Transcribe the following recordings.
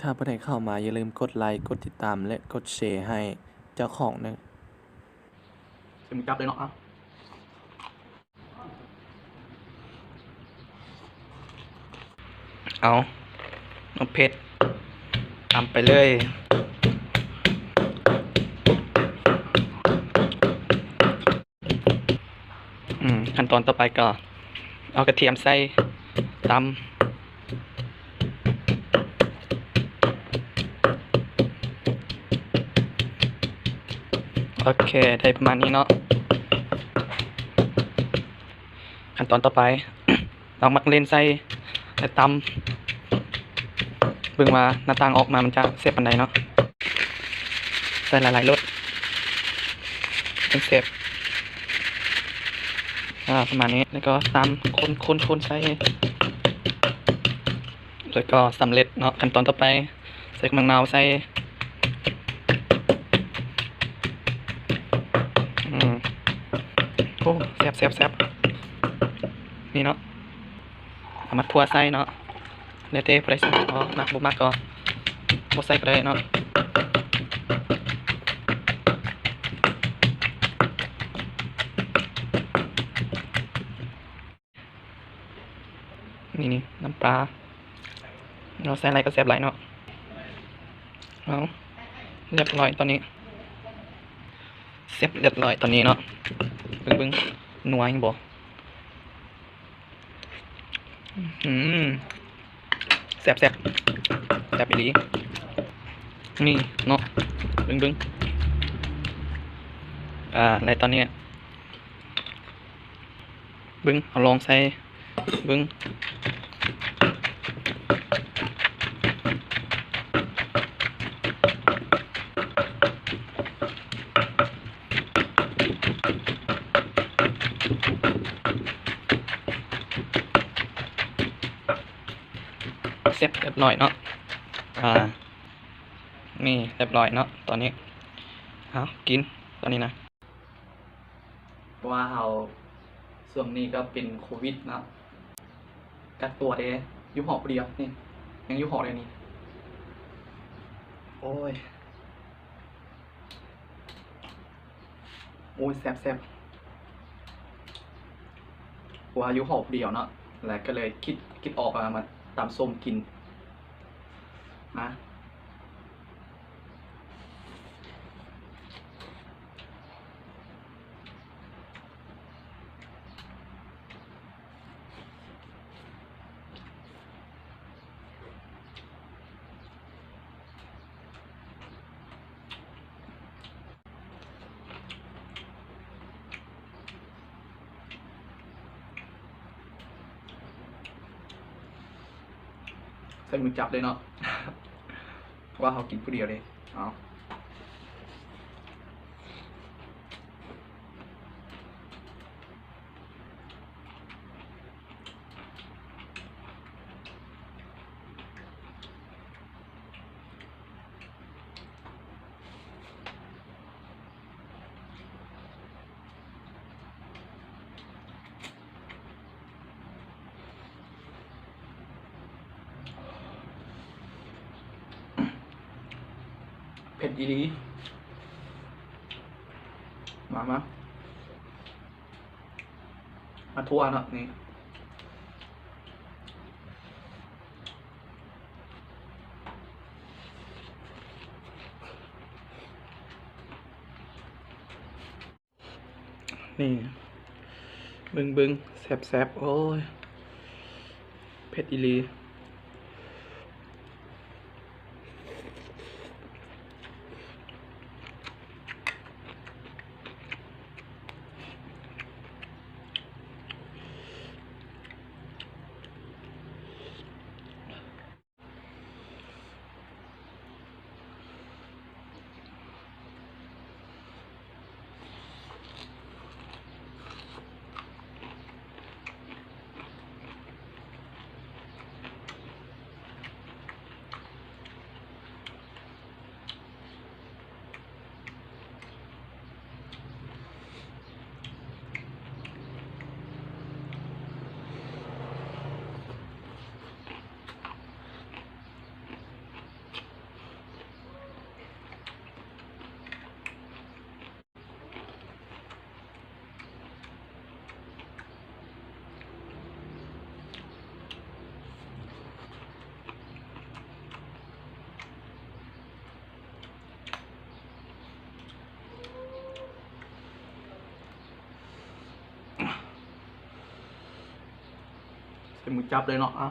ຖ້າຜູ້ໃດເຂົ້າມາ ຢ່າລືມກົດໄລ, ກົດຕິດຕາມ ແລະ ກົດແຊໃຫ້ເຈົ້າຂອງເດີ້. ຊິມຈັບເລີຍເນາະ. ເອົາ ນ້ຳເຜັດ ຕຳໄປເລີຍ. ອືມ ຂັ້ນຕອນຕໍ່ໄປກໍເອົາກະທຽມໃສ່ ຕຳ. ໂອເຄ ໄດ້ປະມານນີ້ເນາະ. ຂັ້ນຕອນຕໍ່ໄປ ເອົາໝາກເລັ່ນໃສ່ ແລະ ຕຳ ເບິ່ງວ່າໜ້າຕ່າງອອກມາມັນຈະແຊບປານໃດເນາະ. ໃສ່ຫຼາຍໆໂລດ ຈັ່ງແຊບ. ອາ ປະມານນີ້ ແລ້ວກໍຕຳ ຄົນໆໆໃສ່ ແລ້ວກໍສຳເລັດເນາະ. ຂັ້ນຕອນຕໍ່ໄປ ໃສ່ໝາກນາວໃສ່. ອືມ ໂອ້ ແຊບໆໆ ນີ້ເນາະ. ເອົາໝາກຖົ່ວໃສ່ເນາະ ແລ້ວແຕ່ຜູ້ໃດຊິເນາະ ມັກບໍ່ມັກກໍບໍ່ໃສ່ກໍໄດ້ເນາະ. ນີ້ໆ ນ້ຳປາ ເຮົາໃສ່ຫຼາຍກໍແຊບຫຼາຍເນາະ. ເອົາ ລຽບຮ້ອຍຕອນນີ້ ແຊບລຽບຮ້ອຍຕອນນີ້ເນາະ. ເບິ່ງໆ ນົວອີກບໍ່? ອືມ ແຊບໆ ແຊບອີ່ຫຼີ ນີ້ເນາະ. ເບິ່ງໆ ອາ ແລະ ຕອນນີ້ ເບິ່ງ ເອົາລອງໃສ່ເບິ່ງ. ເສັດຮຽບຮ້ອຍເນາະ. ອາ ນີ້ຮຽບຮ້ອຍເນາະຕອນນີ້. ເອົາ ກິນຕອນນີ້ນະ. ເພາະວ່າເຮົາ ຊ່ວງນີ້ກໍເປັນໂຄວິດເນາະ ກັກຕົວເດ້ ຢູ່ຫໍຜູ້ດຽວນີ້ ຍັງຢູ່ຫໍເດ້ນີ້. ໂອ້ຍ ໂອ້ຍ ແຊບໆ ເພາະວ່າຢູ່ຫໍຜູ້ດຽວເນາະ ແລ້ວກໍເລີຍຄິດ ຄິດອອກວ່າມາຕຳສົ້ມກິນ ມາ. ໃຊ້ມືຈັບເລີຍເນາະ ເພາະວ່າເຮົາກິນຜູ້ດຽວເດ້. ເອົາ ເຜັດອີ່ຫຼີ. ມາ ມາ ມາທົ່ວເນາະ ນີ້. ນີ້ ເບິ່ງໆ ແຊບໆ ໂອ້ຍ ເຜັດອີ່ຫຼີ. ອ ປັນມືຈັບເລີຍເນາະ ເອົາ.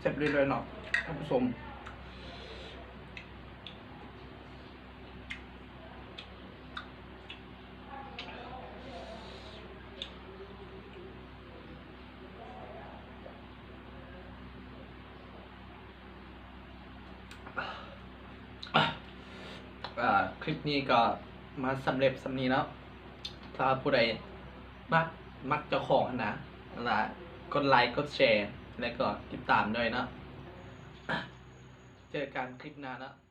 ແຊບເລີຍເນາະທ່ານຜູ້ຊົມ. ອ່າ ຄລິບນີ້ກໍມາສຳເລັດສ່ຳນີ້ເນາະ. ຖ້າຜູ້ໃດມັກ ມັກເຈົ້າຂອງຫັ້ນນະ ລະກົດໄລ ກົດແຊ ແລະກໍຕິດຕາມດ້ວຍເນາະ. ເຈີກັນຄລິບໜ້າເນາະ.